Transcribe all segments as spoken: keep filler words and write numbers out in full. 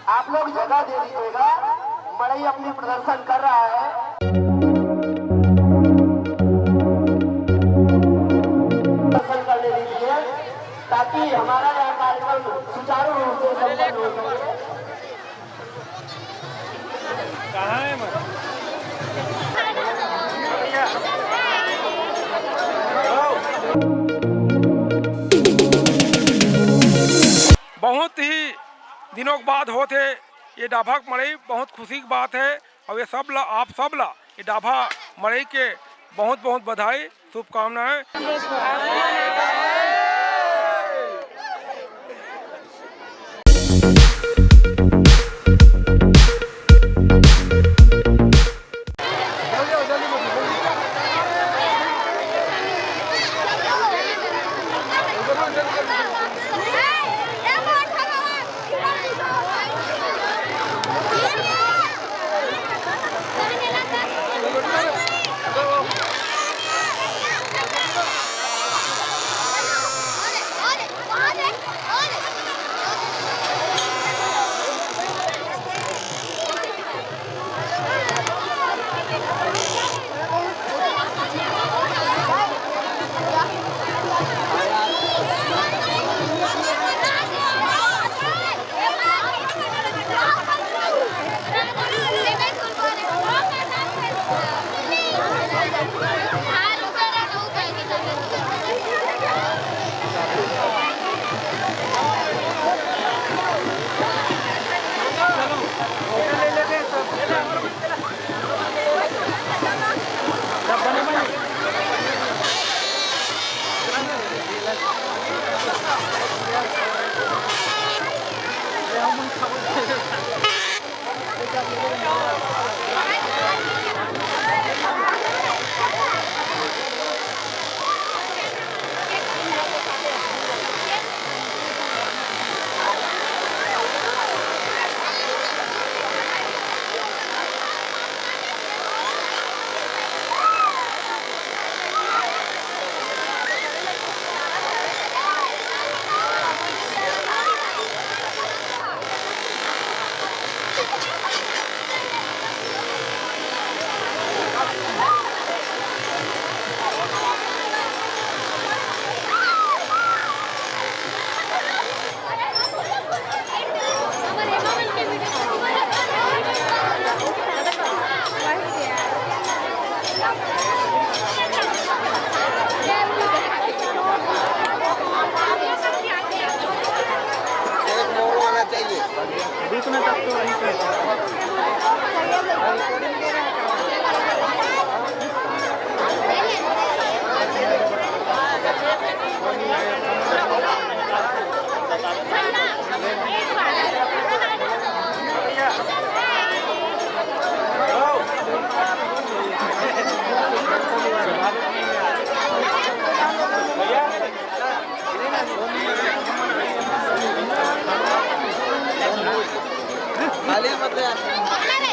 आप लोग जगह दे दीजिएगा, मड़ई अपनी प्रदर्शन कर रहा है, प्रदर्शन करने दीजिए, ताकि हमारा यह कार्यक्रम सुचारू रूप से संपन्न हो सके। कहाँ है मैं? बहुत ही दिनों के बाद होत हे ये डाभा के मड़ई, बहुत खुशी की बात है। और ये सब ला, आप सब ला ये डाभा मड़ई के बहुत बहुत बधाई, शुभकामनाएं।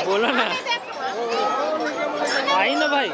बोला ना, आई ना भाई।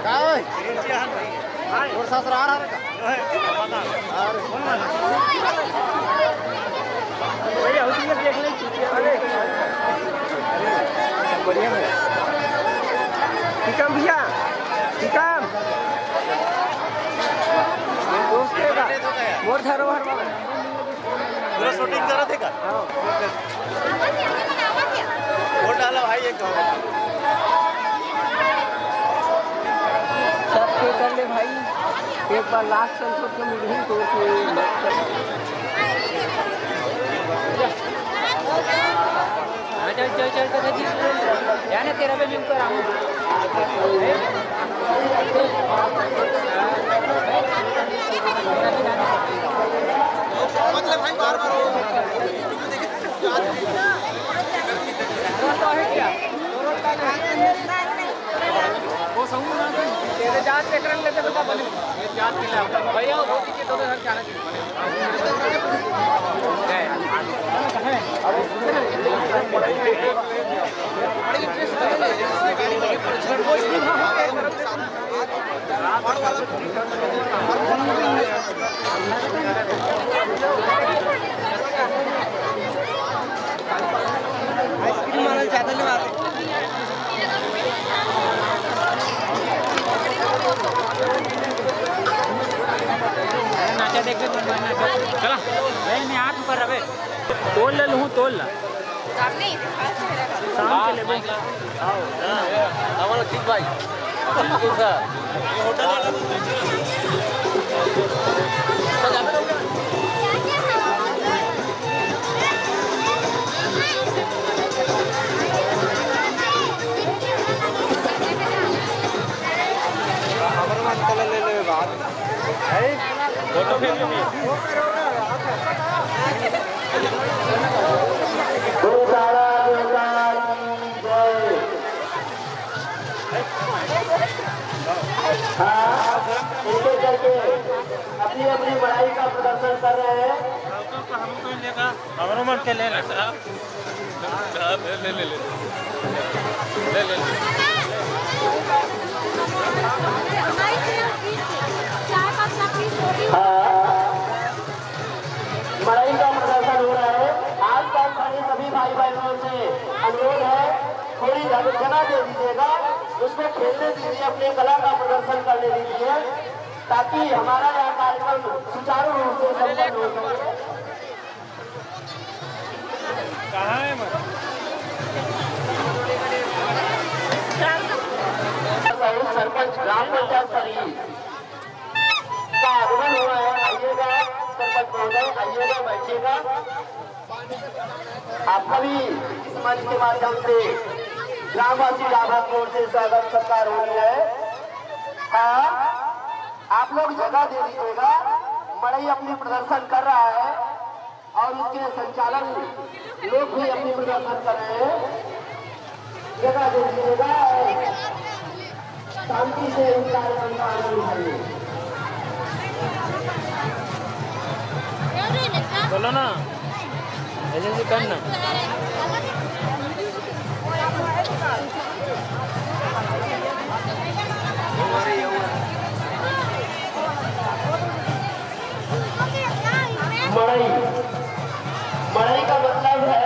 का होय? तोर ससुराल हरे का? अरे। भैया, उसी में देख ले, अरे। बढ़िया है। टीकम भैया, टीकम। दोस्त है का? मोर धरोहर वाला। पूरा शूटिंग करत हे का? हाँ। वोट डाला भाई, एक सबके कर ले भाई, एक बार लास्ट संसद के मिलही तो चल, चल, चल, चल, चल, जाने तेरा भी ऊपर आऊँ। मतलब भाई, बार बार वो समूह ना दे, तेरे जात के करन लेते तो का बने? ये जात के लिए भैया, वो दीजिए तो घर जाना चाहिए। नाचा देख ले, नाचा। चला, लाइन में हाथ ऊपर रहे। तोल ले लूँ, तोल ला। शाम के लेबो। हाँ, हाँ, ठीक भाई। बिल्कुल सर। फोटो खींच लो। गुरु सारा देवता की जय। हाँ, एक एक करके अपनी अपनी बड़ाई का प्रदर्शन कर रहे हैं। हमरो मन के लेना। ले, ले, ले, ले। ले, ले, ले। हाँ। मड़ई का प्रदर्शन हो रहा है। आसपास खड़े सभी भाई बहनों से अनुरोध है, थोड़ी जग-, जगह दे दीजिएगा, उसको खेलने दीजिए, अपने कला का प्रदर्शन करने दीजिए, ताकि हमारा यह कार्यक्रम सुचारू रूप से संपन्न हो सके। कहाँ है मैं? सरपंच ग्राम पंचायत सरी का आगमन हुआ है। आइएगा सरपंच महोदय, आइएगा, बैठिएगा। आप सभी इस मंच के माध्यम से ग्रामवासी डाभा की ओर से स्वागत सत्कार हो रही है। हाँ, आप लोग जगह दे दीजिएगा, मड़ई अपनी प्रदर्शन कर रहा है। और उसके संचालन लोग भी अपनी प्रदर्शन कर रहे हैं। जगह दे दीजिएगा और शांति से इस कार्यक्रम का आनंद उठाइए। बोलो ना, ऐसे ऐसे कर ना। मड़ई, मड़ई का मतलब है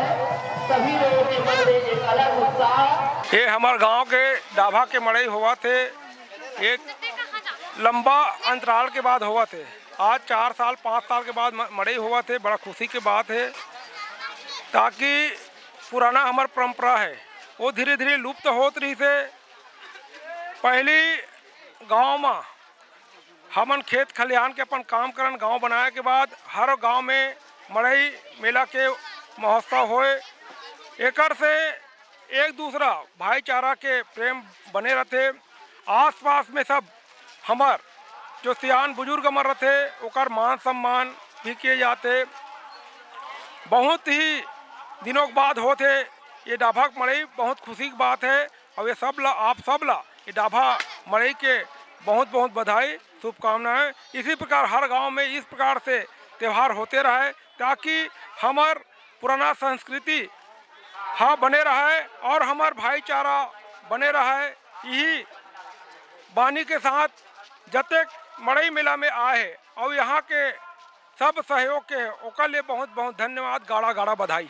सभी लोगों के मन में एक अलग उत्साह। ये हमार गांव के डाभा के मड़ई होवत हे, एक लंबा अंतराल के बाद होवत हे। आज चार साल, पाँच साल के बाद म-, मड़ई होवत हे, बड़ा खुशी के बात हे, ताकि पुराना हमर परंपरा है, वो धीरे-धीरे लुप्त होत रहिस हे। पहली गांव म हमन खेत खलिहान के अपन काम करन, गांव बनाए के बाद हर गांव में मड़ई मेला के महोत्सव होए। एकर से एक दूसरा भाईचारा के प्रेम बने रथे। आसपास में सब हमर जो सियान बुजुर्ग मन रथे, ओकर मान सम्मान भी किए जाथे। बहुत ही दिनों के बाद होत हे ये डाभा के मड़ई, बहुत खुशी की बात है। और ये सब ला, आप सब ला ये डाभा मड़ई के बहुत बहुत बधाई, शुभकामनाएं। इसी प्रकार हर गांव में इस प्रकार से त्यौहार होते रहे, ताकि हमर पुराना संस्कृति हा बने रहे और हमर भाईचारा बने रहे। यही बानी के साथ जतेक मड़ई मेला में आए हे और यहाँ के सब सहयोग के हे, ओकर लिए बहुत बहुत धन्यवाद, गाड़ा गाड़ा बधाई।